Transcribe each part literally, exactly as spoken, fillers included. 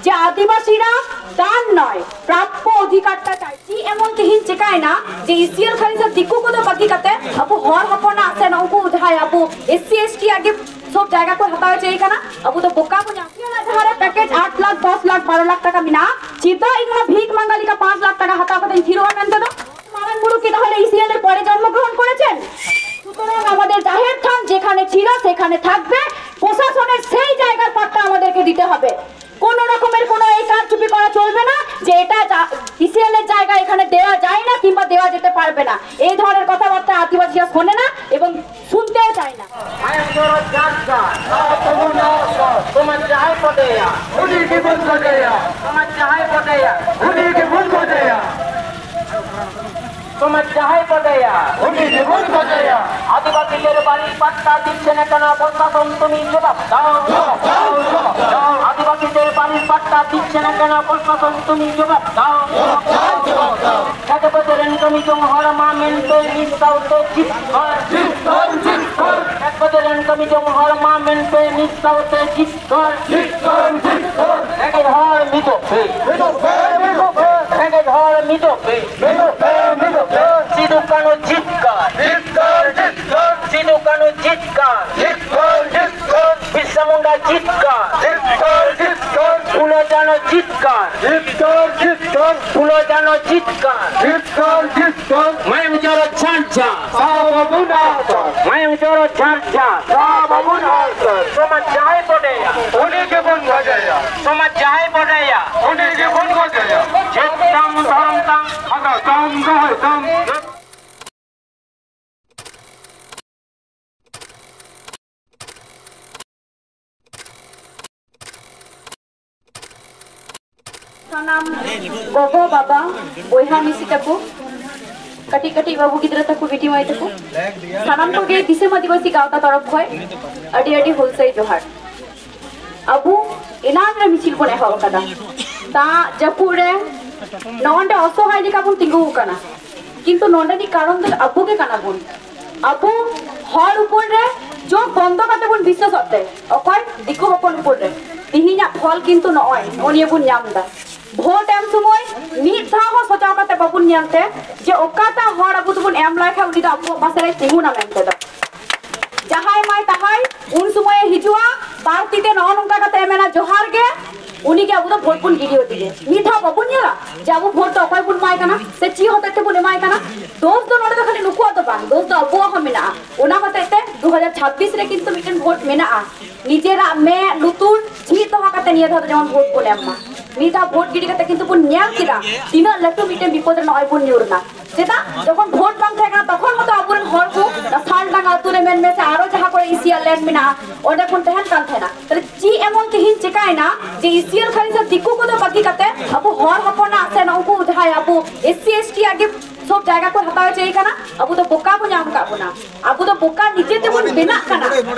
ᱡᱮ ᱟᱹᱫᱤᱵᱟᱹᱥᱤ ᱨᱟᱜ ᱫᱟᱱ ᱱᱚᱭ, ᱯᱨᱟᱯᱯᱚ ᱚᱫᱷᱤᱠᱟᱨ ᱴᱟ ᱪᱟᱭ᱾ ᱪᱮᱫ ᱮᱢᱚᱱ ᱛᱮᱦᱮᱧ ᱪᱮᱠᱟᱭᱮᱱᱟ ᱡᱮ ᱤᱥᱤᱮᱞ ᱠᱷᱟᱹᱞᱤ ᱥᱮ ᱫᱤᱠᱩ ᱠᱚᱫᱚ ᱵᱟᱹᱜᱤ ᱠᱟᱛᱮ ᱟᱵᱚ ᱦᱚᱲ ᱦᱚᱯᱚᱱᱟᱜ ᱥᱮ ᱱᱩᱠᱩ ᱡᱟᱦᱟᱸᱭ ᱟᱵᱚ ᱮᱥ ᱥᱤ ᱮᱥ ᱴᱤ ᱟᱜ ᱜᱮ ᱥᱚᱵ ᱡᱟᱭᱜᱟ ᱠᱚ ᱦᱟᱛᱟᱣ ᱦᱚᱪᱚᱭᱮ ᱠᱟᱱᱟ? ᱟᱵᱚ ᱫᱚ ᱵᱚᱠᱟ ᱵᱚ ᱧᱟᱢ ᱠᱮᱫᱟ᱾ ᱡᱟᱦᱟᱸ ᱨᱮ ᱯᱮᱠᱮᱡᱽ ᱟᱴ ᱞᱟᱠᱷ, ᱫᱚᱥ ᱞᱟᱠᱷ, ᱵᱟᱨᱚ ᱞᱟᱠᱷ ᱴᱟᱠᱟ ᱢᱮᱱᱟᱜᱼᱟ, ᱪᱮᱫᱟᱜ ᱤᱧ ᱚᱱᱟ ᱵᱷᱤᱠ ᱢᱟᱸᱜᱟ ᱞᱮᱠᱟ ᱯᱟᱸᱪ ᱞᱟᱠᱷ ᱴᱟᱠᱟ ᱦᱟᱛᱟᱣ ᱠᱟᱛᱮᱧ ᱛᱷᱤᱨᱚᱜᱼᱟ ᱢᱮᱱᱛᱮ ᱫᱚ? মারান মুরুকে তাহলে ইসিএল এর পরে জন্মগ্রহণ করেছেন। সুতরাং আমাদের জাহের থান যেখানে ছিল সেখানে থাকবে, প্রশাসনের সেই জায়গার পাট্টা আমাদেরকে দিতে হবে। কোনো রকমের কোনো এই কারচুপি করা চলবে না যে এটা ইসিএল এর জায়গা, এখানে দেওয়া যায় না কিংবা দেওয়া যেতে পারবে না, এই ধরনের কথাবার্তা আদিবাসীরা শোনে না এবং শুনতেও চায় না। ᱢᱟᱭᱟᱢ ᱡᱚᱨᱚ ᱡᱟᱨ ᱡᱟᱨ᱾ ᱥᱟᱶ ᱛᱟᱵᱚᱱ ᱟᱨ ᱥᱟᱶ᱾ ᱥᱚᱢᱟᱡᱽ ᱡᱟᱦᱟᱸᱭ ᱵᱚᱰᱮᱭᱟ᱾ ᱩᱱᱤ ᱜᱮᱵᱚᱱ ᱵᱚᱰᱮᱭᱟ᱾ ᱥᱚᱢᱟᱡᱽ ᱡᱟᱦᱟᱸᱭ ᱵᱚᱰᱮᱭᱟ᱾ ᱩᱱᱤ ᱜᱮᱵᱚᱱ ᱵᱚᱰᱮᱭᱟ᱾ ᱥᱚᱢᱟᱡᱽ ᱡᱟᱦᱟᱸᱭ ᱵᱚᱰᱮᱭᱟ᱾ ᱩᱱᱤ ᱜᱮᱵᱚᱱ ᱵᱚᱰᱮᱭᱟ᱾ ᱟᱹᱫᱤᱵᱟᱹᱥᱤ ᱪᱮᱨ ᱵᱟᱹᱞᱤ ᱯᱟᱴᱴᱟ ᱫᱤᱪᱷᱮ ᱱᱟ ᱠᱟᱱᱟ ᱯᱨᱚᱥᱟᱥᱚᱱ ᱛᱩᱢᱤ ᱡᱚᱵᱟᱵ ᱫᱟᱣ᱾ ᱫᱟᱣ, ᱫᱟᱣ, ᱫᱟᱣ, ᱫᱟᱣ᱾ ᱟᱹᱫᱤᱵᱟᱹᱥᱤ ᱪᱮᱨ ᱵᱟᱹᱞᱤ ᱯᱟᱴᱴᱟ ᱫᱤᱪᱷᱮ ᱱᱟ ᱠᱟᱱᱟ ᱯᱨᱚᱥᱟᱥᱚᱱ ᱛᱩᱢᱤ ᱡᱚᱵᱟᱵ ᱫᱟᱣ᱾ ᱫᱟᱣ, ᱫᱟᱣ, ᱫᱟᱣ᱾ ᱠᱷᱮᱛ ᱵᱟᱹᱫᱽ ᱨᱮᱱ ᱠᱟᱹᱢᱤ ᱡᱚᱝ ᱦᱚᱲ ᱢᱟ ᱢᱮᱱᱛᱮ ᱢᱤᱫ ᱥᱟᱶᱛᱮ ᱡᱤᱛᱠᱟᱹᱨ᱾ ᱡᱤᱛᱠᱟᱹᱨ, ᱡᱤᱛᱠᱟᱹᱨ᱾ ᱠᱷᱮᱛ ᱵᱟᱹᱫᱽ ᱨᱮᱱ ᱠᱟᱹᱢᱤ ᱡᱚᱝ ᱦᱚᱲ ᱢᱟ ᱢᱮᱱᱛᱮ ᱢᱤᱫ ᱥᱟᱶᱛᱮ ᱡᱤᱛᱠᱟᱹᱨ᱾ ᱡᱤᱛᱠᱟᱹᱨ, ᱡᱤᱛᱠᱟᱹᱨ᱾ ᱨᱮᱸᱜᱮᱡ ᱦᱚᱲ ᱢᱤᱫᱚᱜ ᱯᱮ᱾ ᱢᱤᱫᱚᱜ ᱯᱮ, ᱢᱤᱫᱚᱜ ᱯᱮ᱾ ᱨᱮᱸᱜᱮᱡ ᱦᱚᱲ ᱢᱤᱫᱚᱜ ᱯᱮ᱾ ᱢᱤᱫᱚᱜ ᱯᱮ, ᱢᱤᱫᱚᱜ ᱯᱮ᱾ ᱥᱤᱫᱩ ᱠᱟᱹᱱᱦᱩ ᱡᱤᱛᱠᱟᱹᱨ᱾ ᱡᱤᱛᱠᱟᱹᱨ, ᱡᱤᱛᱠᱟᱹᱨ᱾ ᱥᱤᱫᱩ ᱠᱟᱹᱱᱦᱩ ᱡᱤᱛᱠᱟᱹᱨ᱾ ᱡᱤᱛᱠᱟᱹᱨ, ᱡᱤᱛᱠᱟᱹᱨ᱾ ᱵᱤᱨᱥᱟ ᱢᱩᱱᱰᱟ ᱡᱤᱛᱠᱟᱹᱨ᱾ ᱡᱤᱛᱠᱟᱹᱨ, ᱡᱤᱛᱠᱟᱹᱨ᱾ ᱯᱷᱩᱞᱳ ᱡᱷᱟᱱᱳ ᱡᱤᱛᱠᱟᱹᱨ᱾ ᱡᱤᱛᱠᱟᱹᱨ, ᱡᱤᱛᱠᱟᱹᱨ᱾ ᱯᱷᱩᱞᱳ ᱡᱷᱟᱱᱳ ᱡᱤᱛᱠᱟᱹᱨ᱾ ᱡᱤᱛᱠᱟᱹᱨ, ᱡᱤᱛᱠᱟᱹᱨ᱾ ᱢᱟᱭᱟᱢ ᱡᱚᱨᱚ ᱡᱷᱟᱨ ᱡᱷᱟᱨ᱾ ᱥᱟᱶ ᱵᱟᱵᱚᱱ ᱟᱫ᱾ ᱢᱟᱭᱟᱢ ᱡᱚᱨᱚ ᱡᱷᱟᱨ ᱡᱷᱟᱨ᱾ ᱥᱟᱶ ᱵᱟᱵᱚᱱ ᱟᱫ᱾ ᱥᱚᱢᱟᱡᱽ ᱡᱟᱦᱟᱸᱭ ᱵᱚᱰᱮᱭᱟ᱾ ᱩᱱᱤ ᱜᱮᱵᱚᱱ ᱜᱚᱡᱮᱭᱟ᱾ ᱥᱚᱢᱟᱡᱽ ᱡᱟᱦᱟᱸᱭ ᱵᱚᱰᱮᱭᱟ᱾ ᱩᱱᱤ ᱜᱮᱵᱚᱱ ᱜᱚᱡᱮᱭᱟ᱾ ᱡᱟᱹᱛ ᱛᱟᱢ ᱫᱷᱚᱨᱚᱢ ᱛᱟᱢ᱾ ᱟᱫᱚ ᱛᱟᱢ ᱫᱚᱦᱚᱭ ᱛᱟᱢ᱾ ᱥᱟᱱᱟᱢ ᱜᱚᱜᱚ ᱵᱟᱵᱟ, ᱵᱚᱭᱦᱟ ᱢᱤᱥᱤ ᱛᱟᱠᱚ, ᱠᱟᱹᱴᱤᱡ ᱠᱟᱹᱴᱤᱡ ᱵᱟᱹᱵᱩ ᱜᱤᱫᱽᱨᱟᱹ ᱛᱟᱠᱚ, ᱵᱤᱴᱤ ᱢᱟᱹᱭ ᱛᱟᱠᱚ, ᱥᱟᱱᱟᱢ ᱠᱚᱜᱮ ᱫᱤᱥᱚᱢ ᱟᱹᱫᱤᱵᱟᱹᱥᱤ ᱜᱟᱶᱛᱟ ᱛᱚᱨᱚᱯ ᱠᱷᱚᱱ ᱟᱹᱰᱤ ᱟᱹᱰᱤ ᱦᱩᱞᱥᱟᱹᱭ ᱡᱚᱦᱟᱨ᱾ ᱟᱵᱚ ᱮᱱᱟᱝ ᱨᱮ ᱢᱤᱪᱷᱤᱞ ᱵᱚᱱ ᱮᱦᱚᱵ ᱟᱠᱟᱫᱟ, ᱫᱟᱜ ᱡᱟᱹᱯᱩᱫ ᱨᱮ ᱱᱚᱜᱼᱚᱭ ᱱᱚᱰᱮ ᱚᱥᱚᱦᱟᱭ ᱞᱮᱠᱟ ᱵᱚᱱ ᱛᱤᱸᱜᱩ ᱟᱠᱟᱱᱟ, ᱠᱤᱱᱛᱩ ᱱᱚᱰᱮᱱᱤᱡ ᱠᱟᱨᱚᱱ ᱫᱚ ᱟᱵᱚ ᱜᱮ ᱠᱟᱱᱟ ᱵᱚᱱ᱾ ᱟᱵᱚ ᱦᱚᱲ ᱩᱯᱚᱨ ᱨᱮ ᱪᱳᱠ ᱵᱚᱱᱫᱚ ᱠᱟᱛᱮ ᱵᱚᱱ ᱵᱤᱥᱥᱟᱥᱚᱜ ᱛᱮ, ᱚᱠᱚᱭ ᱫᱤᱠᱩ ᱦᱚᱯᱚᱱ ᱩᱯᱚᱨ ᱨᱮ, ᱛᱤᱦᱤᱧᱟᱜ ᱯᱷᱚᱞ ᱠᱤᱱᱛᱩ ᱱᱚᱜᱼᱚᱭ ᱱᱚᱜᱼᱚ ᱱᱤᱭᱟᱹ ᱵᱚᱱ ᱧᱟᱢ ᱮᱫᱟ᱾ ᱵᱷᱳᱴ ᱮᱢ ᱥᱚᱢᱚᱭ ᱢᱤᱫ ᱫᱷᱟᱣ ᱦᱚᱸ ᱥᱚᱪᱟᱣ ᱠᱟᱛᱮ ᱵᱟᱵᱚᱱ ᱧᱮᱞ ᱛᱮ, ᱡᱮ ᱚᱠᱟᱴᱟᱜ ᱦᱚᱲ ᱟᱵᱚ ᱫᱚᱵᱚᱱ ᱮᱢ ᱞᱟᱭ ᱠᱷᱟᱱ ᱩᱱᱤ ᱫᱚ ᱟᱵᱚᱣᱟᱜ ᱯᱟᱥᱮ ᱨᱮ ᱛᱤᱸᱜᱩᱱᱟ ᱢᱮᱱᱛᱮ ᱫᱚ᱾ ᱡᱟᱦᱟᱸᱭ ᱢᱟᱭ ᱛᱟᱦᱟᱸᱭ ᱩᱱ ᱥᱚᱢᱚᱭᱮ ᱦᱤᱡᱩᱜᱼᱟ, ᱵᱟᱨ ᱛᱤ ᱛᱮ ᱱᱚᱜᱼᱚ ᱱᱚᱝᱠᱟ ᱠᱟᱛᱮ ᱮ ᱢᱮᱱᱟ, "ᱡᱚᱦᱟᱨ ᱜᱮ", ᱩᱱᱤ ᱜᱮ ᱟᱵᱚ ᱫᱚ ᱵᱷᱳᱴ ᱵᱚᱱ ᱜᱤᱰᱤ ᱟᱫᱮ ᱜᱮ᱾ ᱢᱤᱫ ᱫᱷᱟᱣ ᱵᱟᱵᱚᱱ ᱧᱮᱞᱟ ᱡᱮ ᱟᱵᱚ ᱵᱷᱳᱴ ᱫᱚ ᱚᱠᱚᱭ ᱵᱚᱱ ᱮᱢᱟᱭ ᱠᱟᱱᱟ ᱥᱮ ᱪᱮᱫ ᱦᱚᱛᱮᱡ ᱛᱮᱵᱚᱱ ᱮᱢᱟᱭ ᱠᱟᱱᱟ᱾ ᱫᱳᱥ ᱫᱚ ᱱᱚᱰᱮ ᱫᱚ ᱠᱷᱟᱹᱞᱤ ᱱᱩᱠᱩᱣᱟᱜ ᱫᱚ ᱵᱟᱝ, ᱫᱳᱥ ᱫᱚ ᱟᱵᱚᱣᱟᱜ ᱦᱚᱸ ᱢᱮᱱᱟᱜᱼᱟ᱾ ᱚᱱᱟ ᱦᱚᱛᱮᱡ ᱛᱮ ᱫᱩ ᱦᱟᱡᱟᱨ ᱪᱷᱟᱵᱵᱤᱥ ᱨᱮ ᱠᱤᱱᱛᱩ ᱢᱤᱫᱴᱮᱱ ᱵᱷᱳᱴ ᱢᱮᱱᱟᱜᱼᱟ᱾ ᱱᱤᱡᱮᱨᱟᱜ ᱢᱮᱫ ᱞᱩᱛᱩᱨ ᱡᱷᱤᱡ ᱫᱚᱦᱚ ᱠᱟᱛᱮ ᱱᱤᱭᱟᱹ ᱫᱷᱟᱣ ᱫᱚ ᱡᱮᱢᱚᱱ ᱵᱷᱳᱴ ᱵᱚᱱ ᱮᱢ ᱢᱟ᱾ ᱢᱤᱫ ᱫᱷᱟᱣ ᱵᱷᱳᱴ ᱜᱤᱰᱤ ᱠᱟᱛᱮ ᱠᱤᱱᱛᱩ ᱵᱚᱱ ᱧᱮᱞ ᱠᱮᱫᱟ ᱛᱤᱱᱟᱹᱜ ᱞᱟᱹᱴᱩ ᱢᱤᱫᱴᱮᱱ ᱵᱤᱯᱚᱫ ᱨᱮ ᱱᱚᱜᱼᱚᱭ ᱵᱚᱱ ᱧᱩᱨ ᱮᱱᱟ᱾ ᱪᱮᱫᱟᱜ? ᱡᱚᱠᱷᱚᱱ ᱵᱷᱳᱴ ᱵᱟᱝ ᱛᱟᱦᱮᱸ ᱠᱟᱱᱟ, ᱛᱚᱠᱷᱚᱱ ᱦᱚᱸᱛᱚ ᱟᱵᱚᱨᱮᱱ ᱦᱚᱲ ᱠᱚ ᱚᱱᱟ ᱥᱟᱞᱰᱟᱸᱜᱟ ᱟᱹᱛᱩ ᱨᱮ ᱢᱮᱱ ᱢᱮ ᱥᱮ ᱟᱨᱚ ᱡᱟᱦᱟᱸ ᱠᱚᱨᱮ ᱤᱥᱤᱭᱟᱞ ᱞᱮᱱᱰ ᱢᱮᱱᱟᱜᱼᱟ, ᱚᱸᱰᱮ ᱵᱚᱱ ᱛᱟᱦᱮᱱ ᱠᱟᱱ ᱛᱟᱦᱮᱱᱟ᱾ ᱛᱟᱦᱞᱮ ᱪᱮᱫ ᱮᱢᱚᱱ ᱛᱮᱦᱮᱧ ᱪᱮᱠᱟᱭᱮᱱᱟ ᱡᱮ ᱤᱥᱤᱭᱟᱞ ᱠᱷᱟᱹᱞᱤ ᱥᱮ ᱫᱤᱠᱩ ᱠᱚᱫᱚ ᱵᱟᱹᱜᱤ ᱠᱟᱛᱮ ᱟᱵᱚ ᱦᱚᱲ ᱦᱚᱯᱚᱱᱟᱜ ᱥᱮ ᱱᱩᱠᱩ ᱡᱟᱦᱟᱸᱭ ᱟᱵᱚ ᱮᱥ ᱥᱤ ᱮᱥ ᱴᱤ ᱟᱜᱮ ᱥᱚᱵ ᱡᱟᱭᱜᱟ ᱠᱚ ᱦᱟᱛᱟᱣ ᱦᱚᱪᱚᱭᱮ ᱠᱟᱱᱟ? ᱟᱵᱚ ᱫᱚ ᱵᱚᱠᱟ ᱠᱚ ᱧᱟᱢ ᱟᱠᱟᱫ ᱵᱚᱱᱟ᱾ ᱟᱵᱚ ᱫᱚ ᱵᱚᱠᱟ ᱱᱤᱡᱮ ᱛᱮᱵᱚᱱ ᱵᱮᱱᱟᱜ ᱠᱟᱱᱟ᱾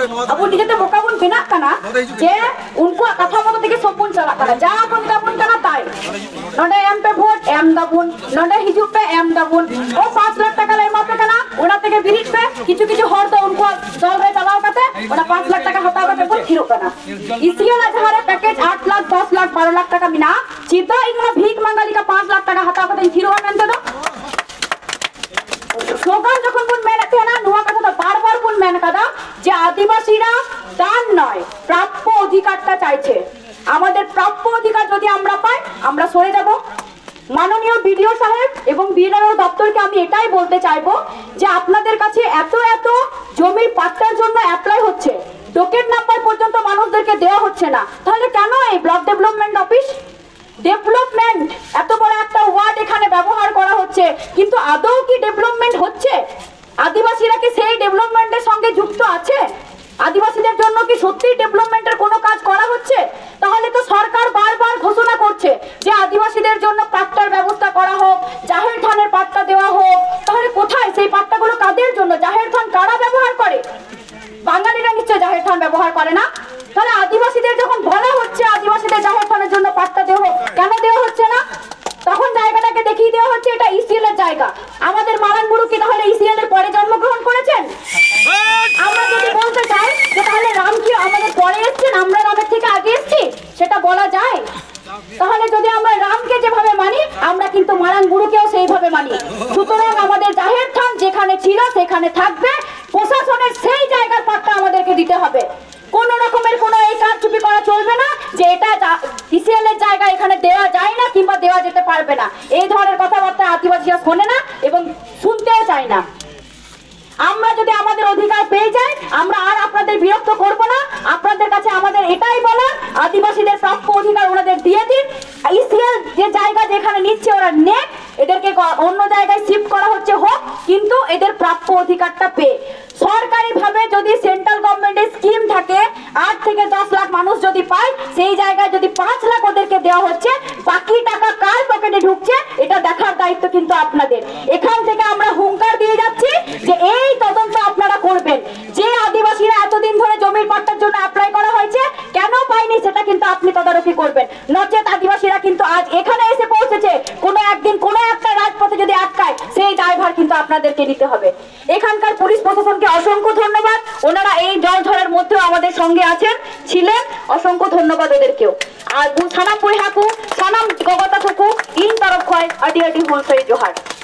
ᱟᱵᱚ ᱱᱤᱡᱮᱛᱮ ᱵᱚᱠᱟ ᱵᱚᱱ ᱵᱮᱱᱟᱜ ᱠᱟᱱᱟ ᱡᱮ ᱩᱱᱠᱩᱣᱟᱜ ᱠᱟᱛᱷᱟ ᱢᱚᱛᱚ ᱛᱮᱜᱮ ᱥᱚᱵ ᱵᱚᱱ ᱪᱟᱞᱟᱜ ᱠᱟᱱᱟ᱾ ᱡᱟ ᱠᱚ ᱢᱮᱛᱟ ᱵᱚᱱ ᱠᱟᱱᱟ ᱛᱟᱭ, ᱱᱚᱰᱮ ᱮᱢ ᱯᱮ ᱵᱷᱳᱴ, ᱮᱢ ᱫᱟᱵᱚᱱ, ᱱᱚᱰᱮ ᱦᱤᱡᱩᱜ ᱯᱮ, ᱮᱢ ᱫᱟᱵᱚᱱ, ᱳ ᱯᱟᱸᱪ ᱞᱟᱠᱷ ᱴᱟᱠᱟ ᱞᱮ ᱮᱢᱟ ᱯᱮ ᱠᱟᱱᱟ, ᱚᱱᱟ ᱛᱮᱜᱮ ᱵᱤᱨᱤᱫ ᱯᱮ᱾ ᱠᱤᱪᱷᱩ ᱠᱤᱪᱷᱩ ᱦᱚᱲ ᱫᱚ ᱩᱱᱠᱩᱣᱟᱜ ᱫᱚᱞ ᱨᱮ ᱪᱟᱞᱟᱣ ᱠᱟᱛᱮ ᱚᱱᱟ ᱯᱟᱸᱪ ᱞᱟᱠᱷ ᱴᱟᱠᱟ ᱦᱟᱛᱟᱣ ᱠᱟᱛᱮ ᱵᱚᱱ ᱛᱷᱤᱨᱚᱜ ᱠᱟᱱᱟ᱾ ᱤᱥᱤᱭᱟᱞ ᱟᱜ ᱡᱟᱦᱟᱸ ᱨᱮ ᱯᱮᱠᱮᱡᱽ ᱟᱴ ᱞᱟᱠᱷ, ᱫᱚᱥ ᱞᱟᱠᱷ, ᱵᱟᱨᱚ ᱞᱟᱠᱷ ᱴᱟᱠᱟ ᱢᱮᱱᱟᱜᱼᱟ, ᱪᱮᱫᱟᱜ ᱤᱧ ᱚᱱᱟ ᱵᱷᱤᱠ ᱢᱟᱸᱜᱟ ᱞᱮᱠᱟ ᱯᱟᱸᱪ ᱞᱟᱠᱷ ᱴᱟᱠᱟ ᱦᱟᱛᱟᱣ ᱠᱟᱛᱮ ᱤᱧ ᱛᱷᱤᱨᱚᱜᱼᱟ ᱢᱮᱱᱛᱮ ᱫᱚ? স্লোগান যখন ᱵᱚᱱ ᱢᱮᱱᱮᱫ ᱛᱟᱦᱮᱱᱟ, ᱱᱚᱣᱟ ᱠᱟᱛᱷᱟ ᱫᱚ ᱵᱟᱨ ᱵᱟᱨ ᱵᱚᱱ ᱢᱮᱱ ᱠᱟᱫᱟ ᱡᱮ ᱟᱹᱫᱤᱵᱟᱹᱥᱤরা দান নয়, প্রাপ্য অধিকারটা চাইছে। আমাদের প্রাপ্য অধিকার যদি আমরা পাই, আমরা সরে যাব। মাননীয় বিডিও সাহেব এবং বিএলআরও দপ্তরকে আমি এটাই বলতে চাইবো যে আপনাদের কাছে এত এত জমির পাট্টার জন্য অ্যাপ্লাই হচ্ছে, ডকেট নাম্বার পর্যন্ত মানুষদেরকে দেওয়া হচ্ছে না, তাহলে কেন এই ব্লক ডেভেলপমেন্ট অফিস ডেভেলপমেন্ট এত বড় একটা ওয়ার্ড এখানে ব্যবহার করা হচ্ছে, কিন্তু আদৌ কি ডেভেলপমেন্ট হচ্ছে? আদিবাসীরা কি সেই ডেভেলপমেন্টের সঙ্গে যুক্ত আছে? আদিবাসীদের জন্য কি সত্যিই ডেভেলপমেন্টের কোনো কাজ করা হচ্ছে? তাহলে তো সরকার বারবার ঘোষণা করছে যে আদিবাসীদের জন্য পাট্টার ব্যবস্থা করা হোক, জাহের থানের পাট্টা দেওয়া হোক। তাহলে কোথায় সেই পাট্টাগুলো, কাদের জন্য? জাহের থান কারা ব্যবহার করে? বাঙালিরা নিশ্চয় জাহের থান ব্যবহার করে না। তাহলে আদিবাসীদের যখন বলা হচ্ছে আদিবাসীদের জাহের থানের জন্য পাট্টা দেওয়া হোক, কেন দেওয়া হচ্ছে না? তখন জায়গাটাকে দেখিয়ে দেওয়া হচ্ছে এটা ইসিএল এর জায়গা। আমাদের মারান বুরু কি তাহলে ইসিএল এর পরে জন্মগ্রহণ করেছেন? আমরা যদি বলতে চাই যে তাহলে রাম কি আমাদের পরে এসছেন, আমরা রামের থেকে আগে এসছি, তাহলে যদি আমরা রামকে যেভাবে মানি, আমরা কিন্তু মারাং বুরুকেও সেইভাবে মানি। সুতরাং আমাদের জাহের থান যেখানে ছিল সেখানে থাকবে, প্রশাসনের সেই জায়গার পাট্টা আমাদেরকে দিতে হবে। কোনো রকমের কোনো এই কারচুপি করা চলবে না যে এটা ইসিএল এর জায়গা, এখানে দেওয়া যায় না কিংবা দেওয়া যেতে পারবে না, এই ধরনের কথাবার্তা আদিবাসীরা শোনে না এবং শুনতেও চায় না। আমরা যদি আমাদের অধিকার পেয়ে যাই, আমরা আর আপনাদের বিরক্ত করব না। আপনাদের কাছে আমাদের এটাই বলা, আদিবাসীদের প্রাপ্য অধিকার ওনাদের দিয়ে দিন। ইসিএল যে জায়গা যেখানে নিচ্ছে ওরা নেক, এদেরকে ক- অন্য জায়গায় শিফট করা হচ্ছে হোক, কিন্তু এদের প্রাপ্য অধিকারটা পেয়ে সরকারিভাবে যদি সেন্ট্রাল গভর্নমেন্টের স্কিম থাকে, আট থেকে দশ লাখ মানুষ যদি পায়, সেই জায়গায় যদি পাঁচ লাখ ওদেরকে দেওয়া হচ্ছে, বাকি টাকা কার পকেটে ঢুকছে, এটা দেখার দায়িত্ব কিন্তু আপনাদের। এখান থেকে আমরা হুঙ্কার দিয়ে যাচ্ছি যে এই তদন্ত আপনারা করবেন। যে আদিবাসীরা এতদিন ধরে জমির পাট্টার জন্য অ্যাপ্লাই করা হয়েছে, কেন পায়নি, সেটা কিন্তু আপনি তদারকি করবেন। নচেত আদিবাসীরা কিন্তু আজ এখানে এসে পৌঁছেছে, কোনো একদিন কোনো একটা রাজপথে যদি আটকায়, সেই দায়ভার কিন্তু আপনাদেরকে নিতে হবে। এখানকার পুলিশ প্রশাসনকে অসংখ্য ধন্যবাদ, ওনারা এই জল ঝড়ের মধ্যেও আমাদের সঙ্গে আছেন, ছিলেন। অসংখ্য ধন্যবাদ ওদেরকেও। ᱟᱨ ᱥᱟᱱᱟᱢ ᱵᱚᱭᱦᱟ ᱠᱚ, ᱥᱟᱱᱟᱢ ᱜᱚᱜᱚ ᱛᱟᱠᱚ ᱠᱚ, ᱤᱧ ᱛᱚᱨᱚᱯ ᱠᱷᱚᱱ ᱟᱹᱰᱤ ᱟᱹᱰᱤ ᱦᱩᱞᱥᱟᱹᱭ ᱡᱚᱦᱟᱨ᱾